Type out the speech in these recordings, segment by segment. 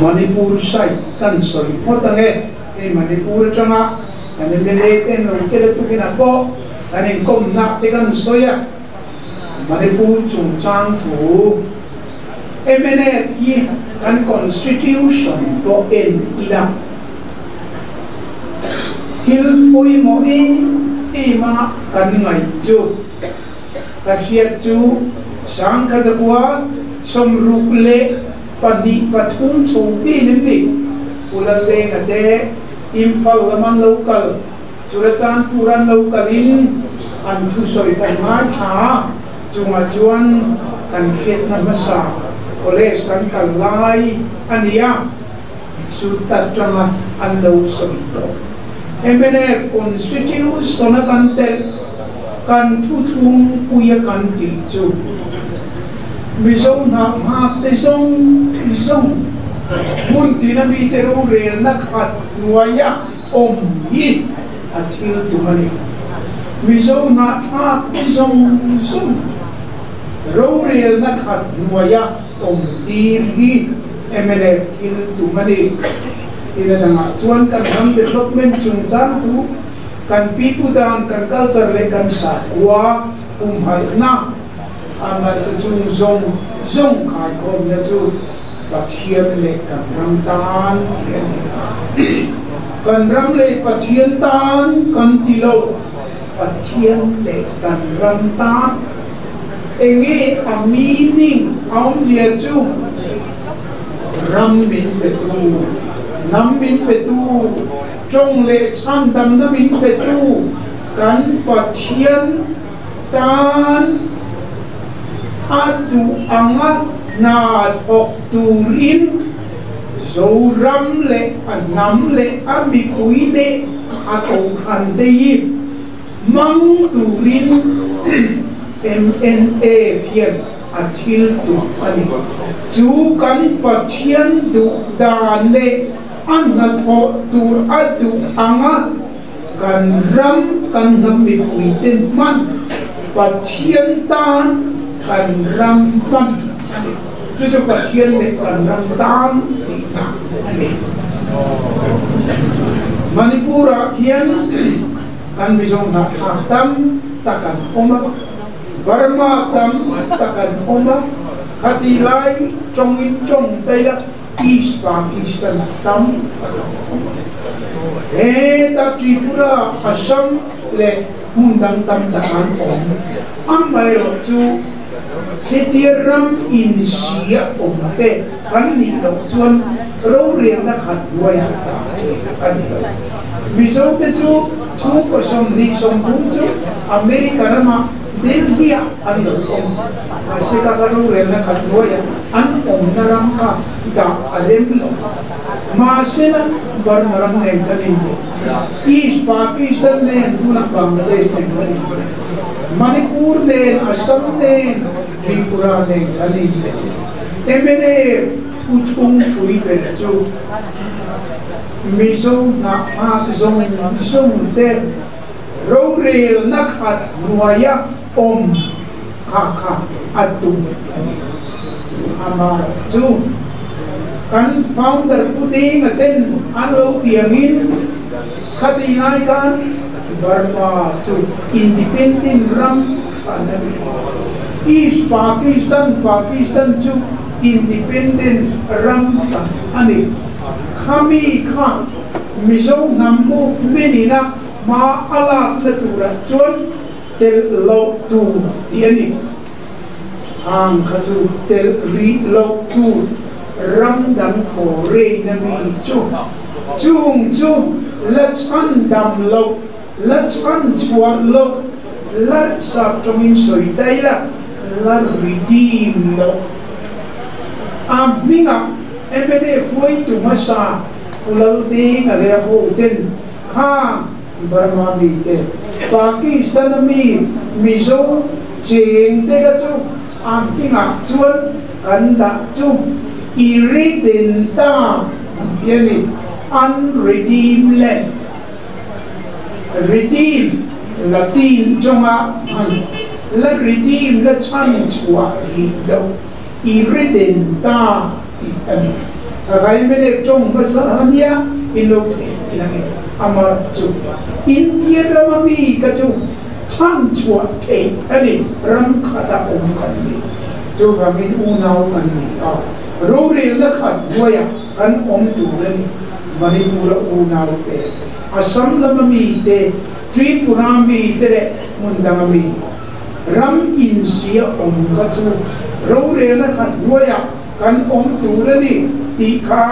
Manipur side kan sawi phawt ang e. Hei Manipur atanga kan mla ten lo tel a tukin ah pawh kan inkawmna te kan sawi a. Manipur chungchang thu mnf hi kan constitution pawh en ila thil pawimawh em em a kan ngaih chu ka hriat chu Sangkhajakua 62 3 chho vel em ni? Pu Lallenga te Imphal lam an lo kal, Churachandpur an lo kalin an thusawi kan ngaithla a, chungah chuan kan hriatna hmasa college kan kal lai a ni a, chuta tanga an lo sawi tawh. Mnf Constitution a kan telh, kan thuthlung pui a kan tih chu Mizo hnah nghak te zawng zawng hmun tina mite rorelna khat hnuaia awm hi a thil tum a ni. Mizo hnahthlak te zawng zawng rorelna khat hnuaia awm tir hi mnf thil tum a ni. Ina dangah chuan kan ram development chungchang tu, kan pipu dan, kan culture leh kan sakhua humhalhna amah chu chung zawng zawng khaikhawmna chu Pathian leh kan ram tan tih a ni a. Kan ram leh Pathian tan kan ti lo, Pathian leh kan ram tan. Enge a meaning a awmzia chu? Ram min petu, hnam min petu, tawng leh chhandamna min petu kan Pathian tan a duh anga hna thawk turin Zoram leh a hnam leh a mipui leh a kohhran te hi hmang turin MNA hian a thil tum a ni. Chu kan Pathian duh dan leh a hnathawh tur a duh anga Kan ram, kan hnam mipuite hman, Pathian tan kan ram hman a ni. Chu chu Pathian leh kan ram tan tihna a ni. Manipur-ah khian kan Mizo hnahthlak tam tak an awm a, Burma tam tak an awm a, khati lai tawngin tawng daih a, East Pakistan ah tam tak a awm a. Heta Tripura, Assam leh hmun dang tam tak an awm. Amaherawh chu hetia ram insia awm te kan nih loh chuan rorelna khat hnuaiah dah theih a ni lo. Mizo te chu chhungkaw 20, 30 chu America ramah Delhi-ah an lo awm. Mahse ka ka rorelna khat hnuaiah an awmna ram kha dah a rem lo. Mahsela Burma ram nen kan inneih. East Pakistan nen tunah Bangladesh nen kan inneih. Manipur nen, Assam nen, Tripura nen kan inneih. Mna thuthlung pui ber chu Mizo hnahthlak zawng zawng te rorelna khat hnuaia awm kha kha a tum a ni. Amaherawh chu kan founder Pu Dinga ten an lo tiangin khati lai khan Burma chu independent ram hran a ni. East Pakistan, Pakistan chu independent ram hran a ni. Khami kha Mizo hnam movement ina hma a lakna turah chuan telh loh tur tih a ni. Hang kha chu telh rih loh tur ram dang foreign a mi chu chung chu la chhan dam loh, la chhan chhuah loh, la sap tawngin sawi daih la, la redeem loh. A hmingah mla hruaitu hmasa Pu Laldenga leh a hoten kha Burma mite, Pakistan a mi Mizo cheng te kha chu a hmingah chuan kan dah chu Irredenta tih a ni, unredeemed land. Redeem Latin tawnga hman, la redeem la chhan chhuah rih loh Irredenta tih a ni. Ka MNF tawng hmasa ania in lo thei ila nge amar chu India rama mi ka chu chhan chhuah theih a ni, ram khata awm kan ni. Chuvangin unau kan ni a, rorelna khat hnuaiah kan awm tur a ni. Manipur-a unau te, Assam lama mi te, Tripura mi te leh hmun danga mi ram insia awm kha chu rorelna khat hnuaiah kan awm tur a ni tih kha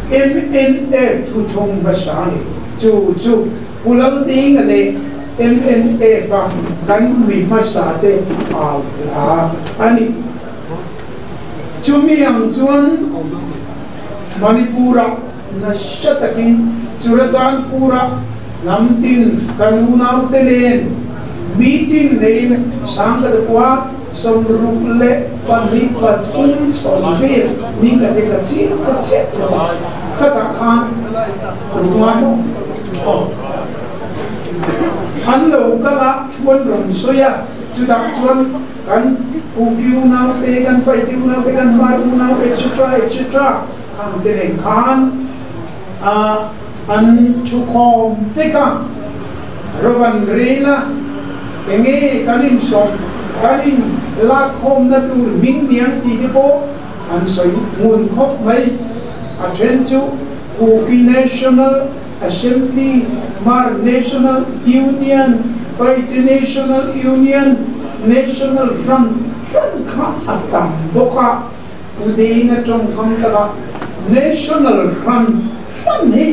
MNF thuthlung hmasa a ni. Chu chu Pu Laldenga leh MNF-a kan mi hmasa te au hla a ni. Chumi ang chuan Manipur-ah nasa takin Churachandpur-ah hnam tin kan unaute nen meeting neiin Sangkadakua 62 chhawn vel ni ka hle ka chiang ta chiah lo a, khatah khan ruk ngai maw? Aw. An lo kal a, thu an rawn sawi a, chutah chuan kan Kuki unaute, kan Paite unaute, kan Hmar unau etc etc ang te nen khan an thukhawm vek a, Rawn rel a, enge kan insawm, kan in lakkhawmna tur hming niang tih te pawh an sawi ngun khawp mai. A then chu Kuki National Assembly, Hmar National Union, Paite National Union, National hran hran kha a tam bawk a, Pu Deng a tawngkam taka National hran hran hi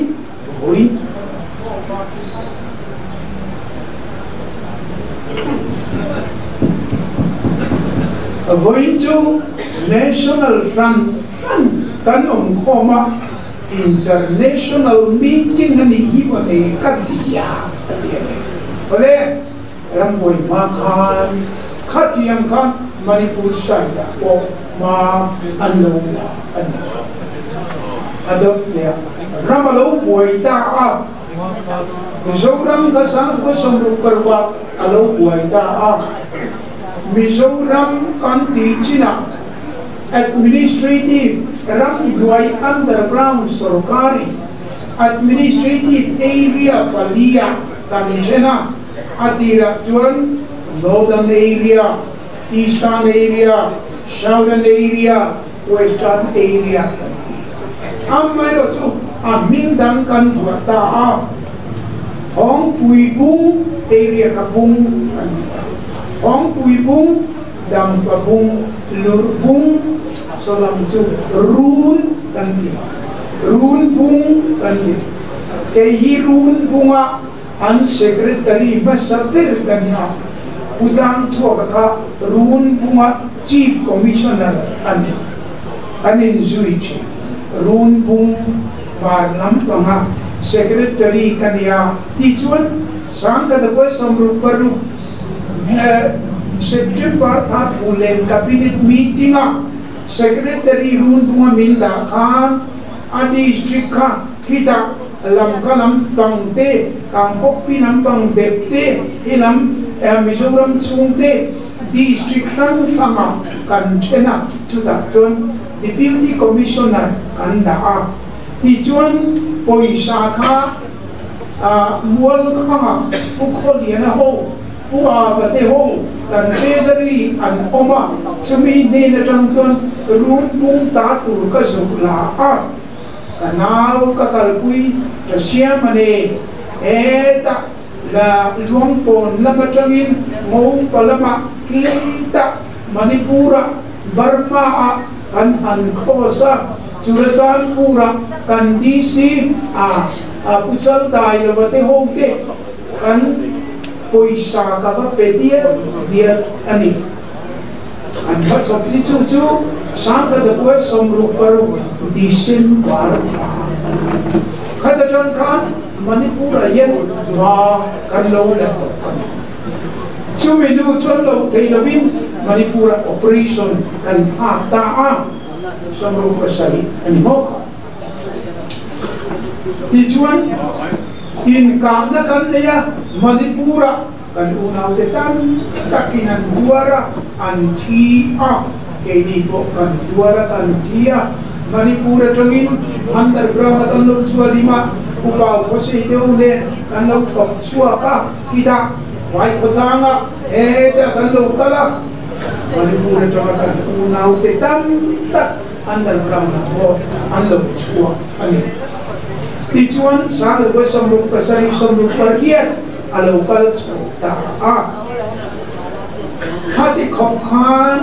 Vawi Vawiin chu National hran hran kan awm khawm a, International meeting a nih hi maw le ka ti a, a ti a ni. Awle, rambuai hma khan khatiang khan Manipur side ah pawh hma an lo la a ni. A dawt leh a. Ram a lo buai ta a, Mizoram kha 1966 a lo buai ta a, Mizoram kan tih chinah Administrative ramhnuai underground sorkarin Administrative Area palia kan then a, a tirah chuan Northern Area, Eastern Area, Southern Area, Western Area kan ti. Amaherawh chu a hming dang kan vuah ta a, Hawngpui Bung Area kha Bung kan ti ta. Hawngpui Bung, Dampa Bung, Lurh Bung, saw lam chu Run kan ti. Run Bung kan ti. Kei hi Run Bunga an Secretary hmasa ber ka ni a, Pu Tlangchhuaka kha Run Bunga Chief Commissioner a ni. Kan inzui thin. Run Bung hmar lampanga Secretary ka ni a tih chuan 1966 September thla Phulen Cabinet Meeting-a Secretary Run Bunga min dah khan a District kha khitah lam ka lam pang te, Kangpokpi lam pang dep te, he lam Mizoram chhung te District hrang hranga kan then a, chutah chuan Deputy Commissioner kan dah a, tichuan pawisa kha mual khanga Pu Khawliana ho, Pu Ava te ho kan Treasury an awm a, chumi hnen atang chuan run pung ta tur ka zuk la a. Ka nau ka kalpui ta siam a ni. Hetah la Luangpawn lam atangin Ngopa lamah Keitah Manipur-ah Burma-ah kan han cross a, Churachandpur-ah kan DC a Pu Chaldai lova te ho te kan pawisa ka va pe dial dial a ni. An va chawp hi chu chu 1966 December thla a ni. Khat atang khan Manipur-ah hian hma kan lo la tawh a ni. Chumi nu chuan lo thei lovin Manipur-ah operation kan thlak ta a, 67 a ni maw kha. Tichuan, inkahna kan nei a, Manipur-ah Kan unaute tam takin an tuar a, an thi a, keini pawh kan tuar a, kan thi a. Manipur atangin underground a kan lo chualim a, Upau khawsei deuh nen kan lo thawk chhuak a, khitah Vai khawtlanga hetah kan lo kal a, Manipur atanga kan unaute tam tak underground ah pawh an lo chhuak a ni. Tichuan, Sangha 67 68 a lo kal chho ta a. Khati khawp khan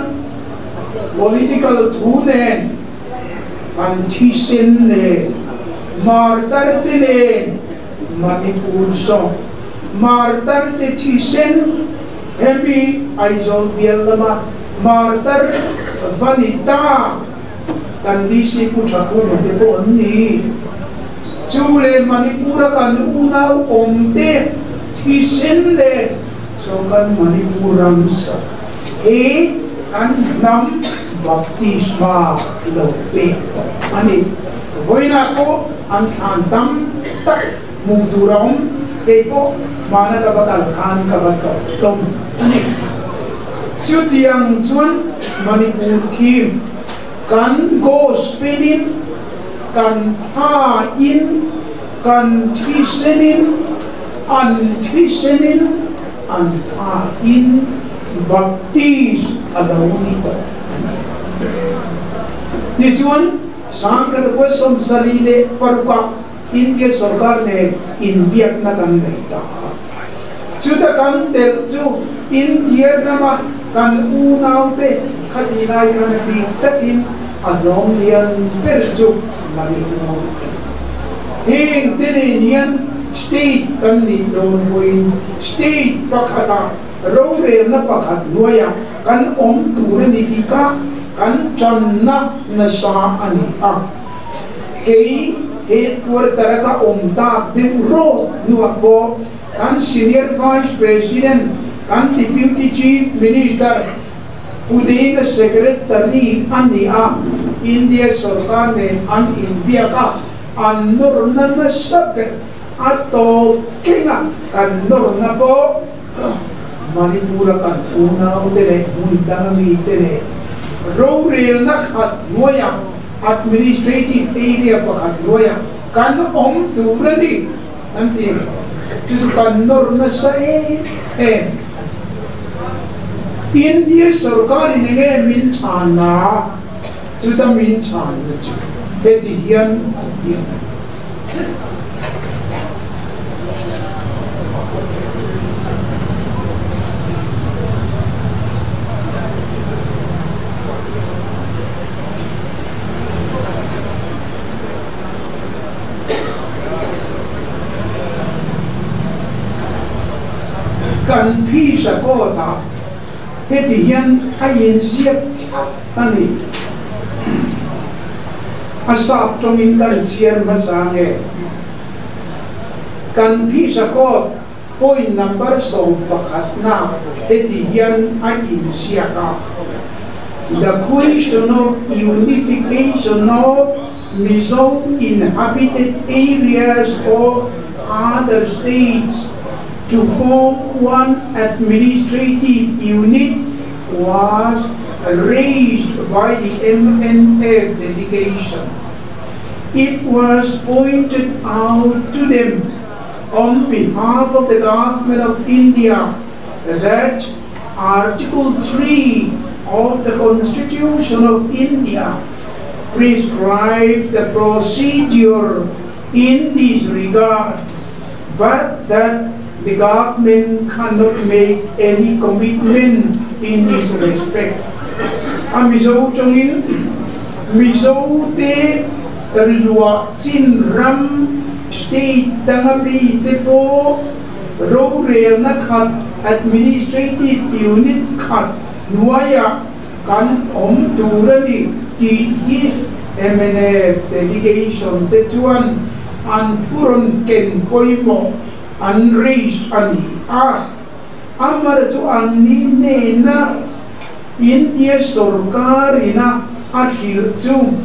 political thu nen, kan thisen nen, martar te nen Manipur zawk martar te thisen hemi Aizawl bial lama martar va ni ta kan DC Pu Thakur te pawh an ni. Chu leh Manipur a kan unau awm te thisen nen Saw kan Manipur ram sak hi kan hnam baptisma lo pek tawh a ni. Vawiinah pawh an thlan tam tak hmuh tur a awm, kei pawh hmana ka va kal khan ka va tlawh hlawm a ni. Chutiang chuan Manipur khi kan gospel-in, kan thain, kan thisenin, An thisenin an thahin baptist a lo ni tawh a ni. Tichuan, Sangkatakuai 76 ah India sorkar nen inbiakna kan nei ta a. Chuta kan telh chu India rama kan unaute khati lai khan a bik takin a hlawm lian ber chu Manipur a ni. Heng te nen hian State kan nih dawn pawhin state pakhatah rorelna pakhat hnuaiah kan awm tur a ni tih kha kan channa nasa a ni a. Kei headquarter-a ka awm tak deuh rawt hnuah pawh kan Senior Vice President, kan Deputy Chief Minister Pu Dina Secretary a ni a, India sorkar nen an inbiak a. An nawrna nasa ber a tawp tling a, kan nawrna pawh Manipur-a kan unaute leh hmun danga mite leh rorelna khat hnuaiah, administrative area pakhat hnuaiah kan awm tur a ni an ti. Chu chu kan nawr nasa em em a ni. India sorkarin enge min chhanna? Chuta min chhanna chu heti hian an ti a ni. Kan phisa kawtah heti hian a inziak thlap. A ni. A sap tawngin kan chhiar hmasa nge? Kan phisa code point number 11 na heti hian a inziak a, The question of unification of Mizo inhabited areas of other states to form one administrative unit was raised by the MNF delegation. It was pointed out to them on behalf of the government of India that Article 3 of the Constitution of India prescribes the procedure in this regard, but that the government cannot make any commitment in this respect. A Mizo tawngin Mizo te luah chin ram state danga mi te pawh rorelna khat administrative unit khat hnuaiah kan awm tur a ni tih hi mnf delegation te chuan an thu rawn ken pawimawh an raise a ni a, amar chu an ni hnena India sorkar ina a hrilh chu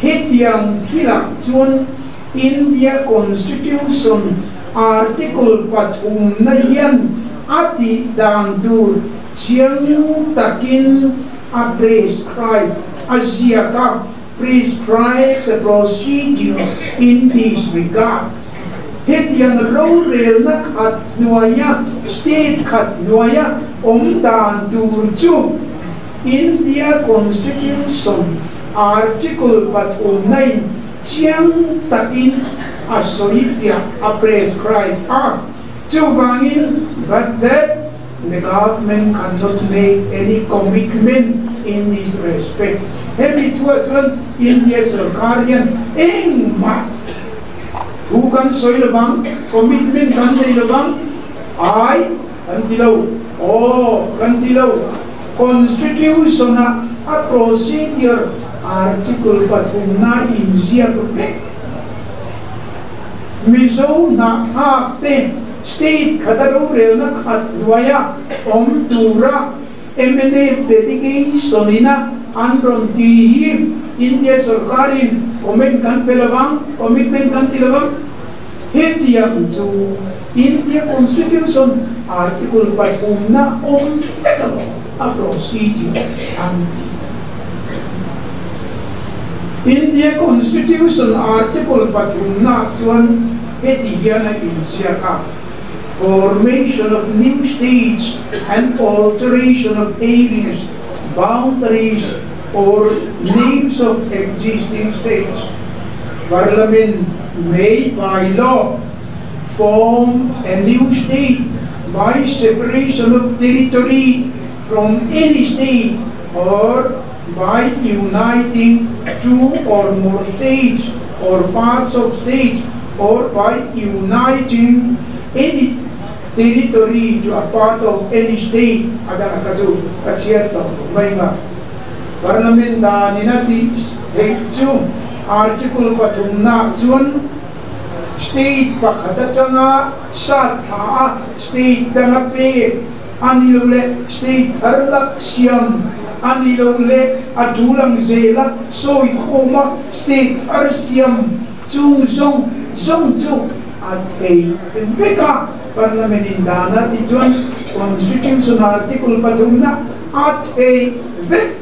hetiang thilah chuan India Constitution Article pathum na hian a tih dan tur chiang takin a prescribe, a ziak a. Prescribe the procedure in this regard. Hetiang rorelna khat hnuaia, state khat hnuaia awm dan tur chu India Constitution Article pathum nain chiang takin a sawifiah, a prescribe a. Chuvangin, but that the government cannot make any commitment in this respect. Hemi thuah chuan India sorkar hian engmah thu kan sawi lovang, commitment kan nei lovang, ai kan ti lo, aw kan ti lo. Constitution-a a procedure article pathumna inziak vek. Mizo hnahthlak te state khata rorelna khat hnuaia awm tura mnf delegation ina an rawn ti hi India sorkarin comment kan pe lovang, commitment kan ti lovang. Hetiang chu India Constitution article pathumna awm vek alawm a procedure an ti a ni. India Constitution article pathumna chuan heti hian a inziak a, Formation of new states and alteration of areas, boundaries or names of existing states. Parliament may by law form a new state by separation of territory from any state or by uniting two or more states or parts of states or by uniting any territory to a part of any state a dang a kha chu ka chhiar tawh lo mai nga. Parliament danin a tih theih chu Article pathumnaah chuan state pakhat atanga sat thla a state danga pek a ni lo leh state thar lak siam a ni lo leh a tul ang zela sawi khawma state thar siam chung zawng zawng chu a thei vek a. Parliament in dan a tih chuan Constitution Article pathumna a thei vek.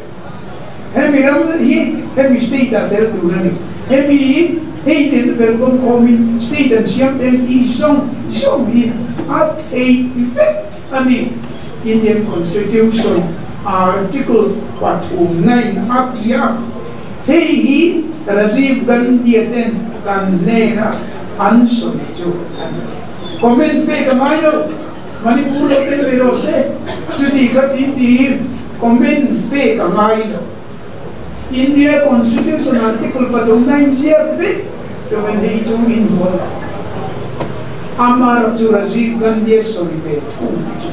Hemi ram hi hemi state ah tel tur a ni. Hemi hi hei ten fel kawm khawmin state an siam ten tih zawng zawng hi a theih vek a ni. Indian Constitution Article pathumna in a ti a, hei hi Rajiv Gandhi-a ten kan hnena an sawi chu a ni. Comment pek a ngai lo. Manipur lo tel ve rawh se, chuti kha tin tiin comment pek a ngai lo. India Constitution Article pathumna in ziak vek chuan hei chu in hual lo. Amar chu Rajiv Gandhi a sawi ve thung chu.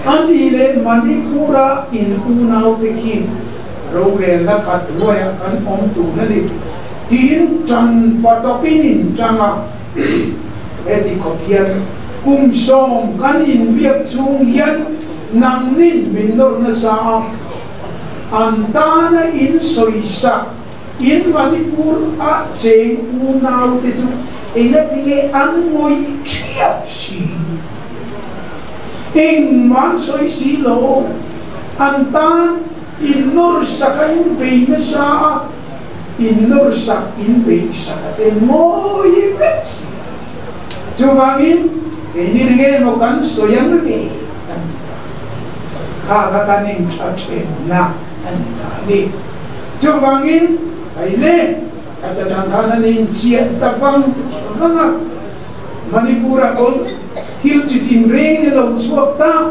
Ani leh Manipur-a in unaute khi rorelna khat hnuaiah kan awm tun a ni tiin tan patawkin in chang a. Heti khawp hian kum sawm kan inbiak chung hian nangnin min nawr nasa a, an tana in sawisak in Manipur a cheng unaute chu engatinge an ngawih thiap si? Engmah an sawi si lo, an tan in nawr sak a in bei nasa a. In nawrsak, in beihsak a te ngawi vek si. Chuvangin, keini eng emaw kan sawi ang le kan ti ta. Kha kha kan intha thenna a ni ta a ni. Chuvangin, hei le, ka ta dang khan an inchiah ta vang vang a, Manipur-a kawl thil chi tin reng in a lo chhuak ta,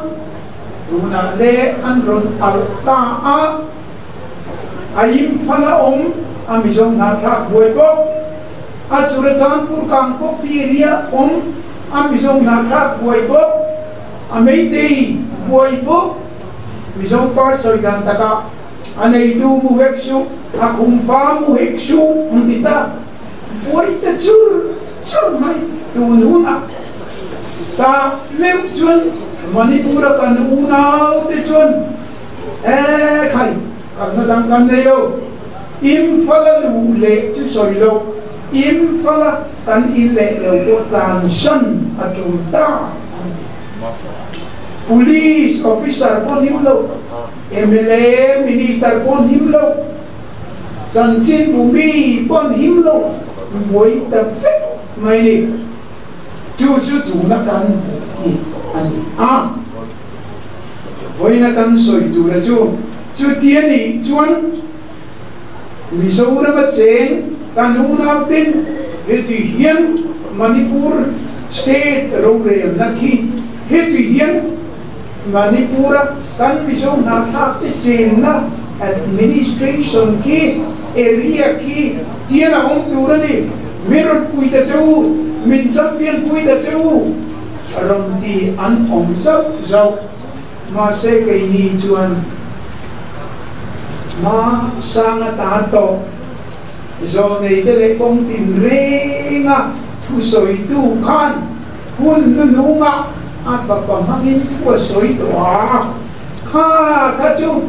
tunah le an rawn alh ta a. A Imphal a awm a Mizo hnahthlak buai bawk. A Churachandpur Kangpokpi area awm a Mizo hnahthlak buai bawk. A Meitei buai bawk. Mizo pa sawi dan takah a neitu mu hek suh, a khumfa mu hek suh an ti ta. Buai ta chur chur mai tun hunah ta meuh chuan Manipur a kan unau te chuan E khai, kalna dang kan nei lo. Imphal-a luh leh chu sawi lo, Imphal-a kan in leh lo pawh tlansan a tul ta an ti. Police officer pawh hnim lo, mla, minister pawh hnim lo. Chanchinbu mi pawn him lo buai ta vek mai ni. Chu chu tuna kan hmuh hi a ni a. Vawiina kan sawi tura chu chuti a nih chuan Mizorama cheng kan unauten heti hian Manipur state rorelna khi heti hian Manipur-a kan Mizo hnahthlakte chenna administration khi area khi tian a awm tur a ni. Min rawn pui ta che u, min champion pui ta che u rawn ti an awm zauh zauh. Mahse keini chuan hma sang ata tawh zawhneite leh kawng tinrenga thusawitu khan Hun hnuhnungah a fapa hmangin thu a sawi tawh a, kha kha chu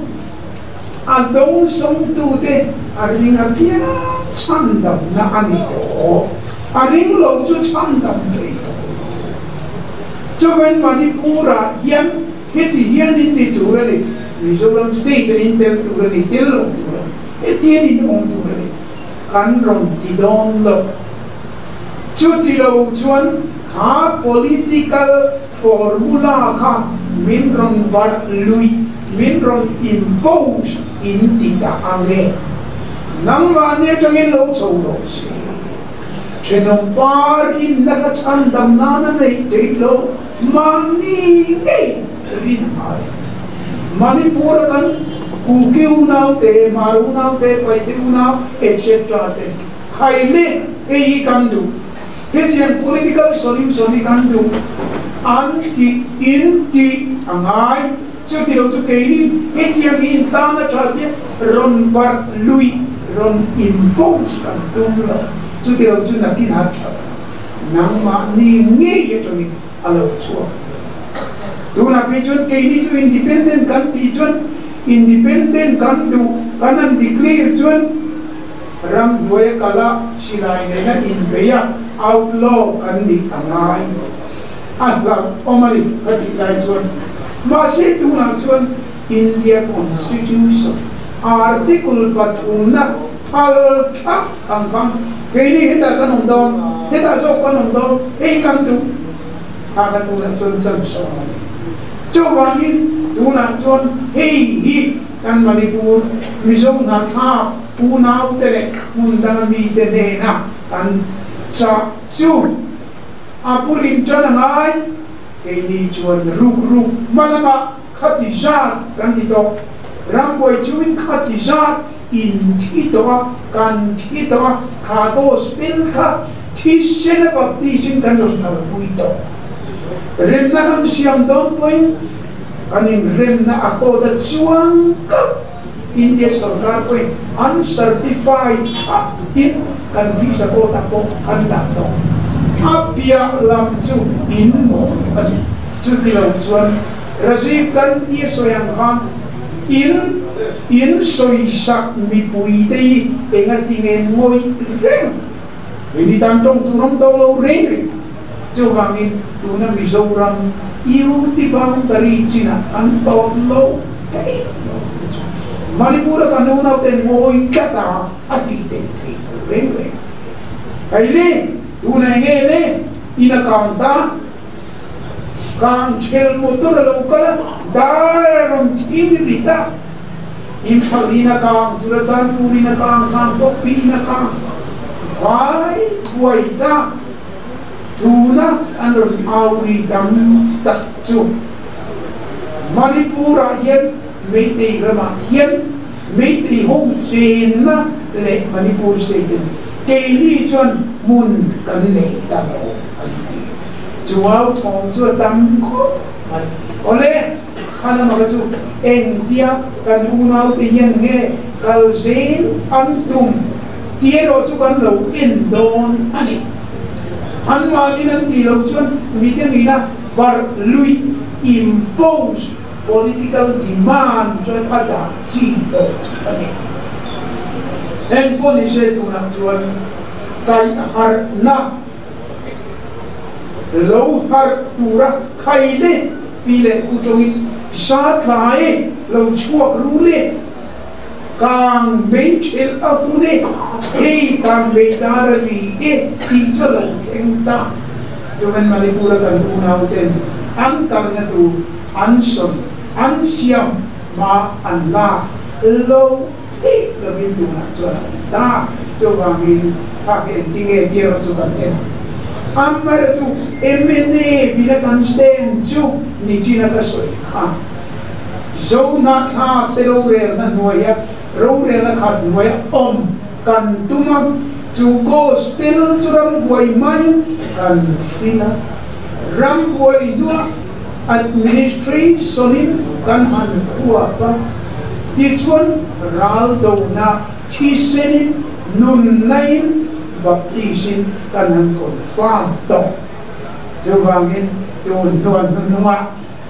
a dawngsawngtute a ring a piang chhandamna a ni tawh, a ring lo chu chhandam thei tawh lo. Chuvain Manipur-ah hian heti hian in ni tur a ni, Mizoram state an intel tur a ni, tel lo tur a ni, hetian in awm tur a ni, kan rawn ti dawn lo. Chuti lo chuan kha political formula kha min rawn barh lui, min rawn impose in ti ta ang e. Nangmahni atangin lo chho rawh se. Thenawm par inna kha chhandam nan a neih theih lo, mahni ngei rin a ngai. Manipur a kan Kuki unaute, Hmar unaute, Paite unau etc te Khaile hei hi kan duh, hetiang political solution hi kan duh an tih in tih a ngai, chuti lo chu keini hetiang hi in tan a tha tia rawn barh luih, rawn impose kan tum lo, chuti lo chu nakin a tha lo, nangmahni ngei atangin a lo chhuak ve. Tunah phei chuan keini chu independent kan tih chuan independent kan duh kan han declare chuan, Ramhnuai a kal a, silai nena inbei a, outlaw kan nih a ngai. A hlauhawm a ni ka tih lai chuan. Mahse tunah chuan India Constitution Article pathumna phal thak ang khan keini hetah kan awm dawn, hetah zawk kan awm dawn, hei kan duh kha kha tunah chuan chan sawm a ni. Chuvangin tunah chuan hei hi Kan Manipur, Mizo hnahthlak unaute leh hmun danga mite hnena kan chah chu a burin tan a ngai. Keini chuan ruk ruk hma lamah khati zat kan ti tawh. Rambuai chungin khati zat in thi tawh a, kan thi tawh a, kha gospel kha thisena baptism kan rawn kalpui tawh. Remna kan siam dawn pawhin Kan inremna a kawt a chuang kap India sorkar pawhin an certify thlap in kan visa kawtah pawh an dah tawh. A piah lam chu in mawi a ni. Chuti lo chuan Rajiv Gandhi a sawi ang khan in in sawisak mipui te hi engati nge ngawih reng? Ini tan tawng tur awm tawh lo reng reng. Chuvangin tuna Mizoram UT boundary chinah kan tawp lo theih lo te chu Manipur-a kan unaute ngawi tlat a, a tih theih theih lo reng reng. Hei le, tuna enge le in a kang ta, kang chhel motor a lo kal a, dar a rawn thim ri ta, Imphal-in a kang, Churachandpur-in a kang, Kangpokpi-in a kang, vai buai ta. Tuna an rawn au ri tam tak chu Manipur-ah hian Meitei ramah hian Meitei ho chenna leh Manipur state-in keini chuan hmun kan nei ta lo an ti. Chu au thawm chu a tam khawp mai. Awle, kha lama kha chu engtia kan unaute hian nge kal zel an tum Tih erawh chu kan lo en dawn a ni. Anmahnin an tih loh chuan mite nihna barh luih, impose, political demand chuan a dah chi lo a ni. Engpawh ni se tunah chuan kaihharhna lo harh tura khai le pi leh pu tawngin sa tlai lo chhuak ru le. Kang mei thel a hun e, hei kang mei dar a ri e tih chu a lo thleng ta. Chuan Manipur a kan unau ten an kalna tur an sawn, an siam hma an lak lo theih lovin tunah chuan a awm ta. Chuvangin kha khi engtinge tih erawh chu kan en ang. Amaherawh chu mna bina kan stand chu nichina ka sawi kha. Zohnahthlak te rorelna hnuaia rorelna khat hnuaia awm kan tum a, chu Gospel chu rambuai hmain kan hrilh a, rambuai hnuah administration-in kan han khuap a, tichuan ral dona thisenin nunnain baptist-in kan han confirm tawh. Chuvangin tun hnuan hnuhnungah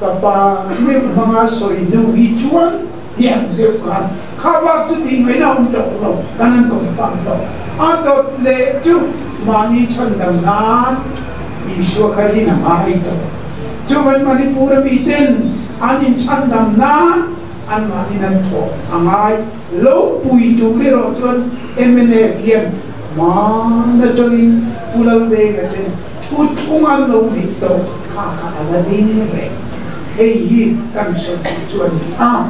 Ka pa meuh hmanga sawi hnu hi chuan tiang deuh khan kha bak chu tih ngaihna a awm tawh lo, kan an confirm tawh. A dawt leh chu mahni chhan dam nan Isua kha rin a ngai tawh. Chuvan Manipur a miten an inchhan dam nan anmahnin an thawh a ngai lo pui tur erawh chuan mnf hian hman atangin Pu Laldenga ten Thu thung an lo neih tawh kha kha a la ding reng. Hei hi kan sawi duh chu a ni a.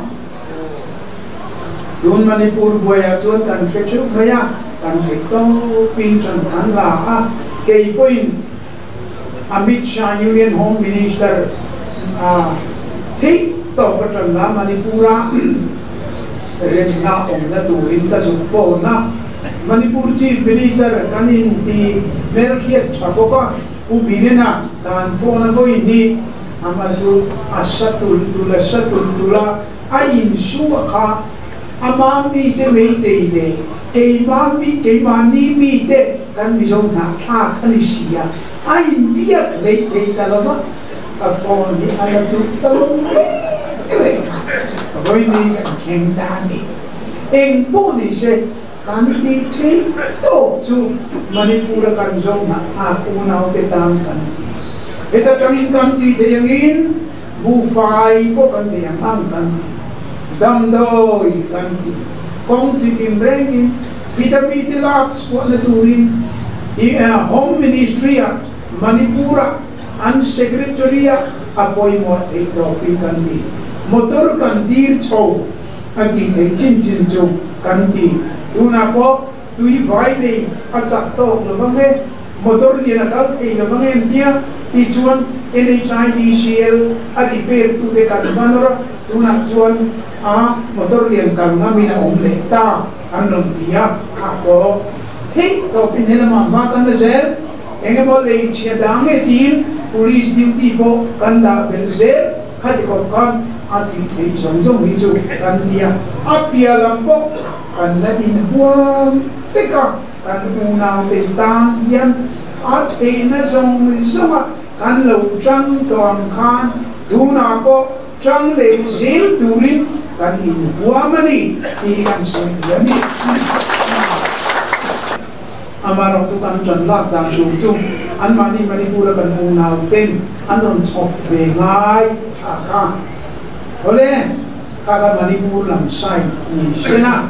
Tun Manipur buaiah chuan kan hre theuh mai a, kan theih tawpin ṭan kan la a. Kei pawhin Amit Shah Union Home Minister a theih tawp a ṭan la Manipur-a remna awmna turin ka zuk phone a. Manipur Chief Minister kan inti hmelhriat tha bawk a, Pu Birena dan phone a vawi hnih ama chu a sa tulh tulh a sa tulh tulh a, a insuah kha ama mite meitei leh keima mi keimahni mite kan Mizo hnahthlak a ni si a, a inbiak hleih thei ta lo va, ka phone hi a la duh ta lo reng reng a, vawi ni kan thleng ta a ni. Eng pawh ni se, kan tih theih tawk chu Manipur a kan zo hnahthlak unaute tan kan ti. Heta tangin kan tih theih angin buhfai pawh kan nei ang ang kan ti. Damdawi kan ti. Kawng chi tin rengin vitamin te lak chhuahna turin Home Ministry ah Manipur ah an Secretary ah a pawimawh theih tawpin kan ti. Motor kan dir chho. A tih theih chin chin chu kan ti. Tunah pawh tui vai nei a chak tawk lo vang e, motor lian a kal thei lo vang em tia tichuan NHIDCL a repair tute kan hman awr a, tunah chuan a motor lian kal ngamin a awm leh ta an rawn ti a, kha pawh theih tawpin he lamah hma kan la zel. Eng emaw lei chhia dang e tiin police duty pawh kan dah belh zel. Khati khawp khan a tih theih zawng zawng hi chu kan ti a, a piah lam pawh kan la inhuam vek a, kan unaute tan hian a theihna zawng zawnga kan lo tang tawh ang khan tunah pawh tang leh zel turin kan inhuam a ni tih kan sawi duh a ni. Amaherawh chu kan ṭan lak dan tur chu anmahni Manipur a kan unau ten an rawn chhawp ve ngai a kha. Awle, kha kha Manipur lam side ni se na.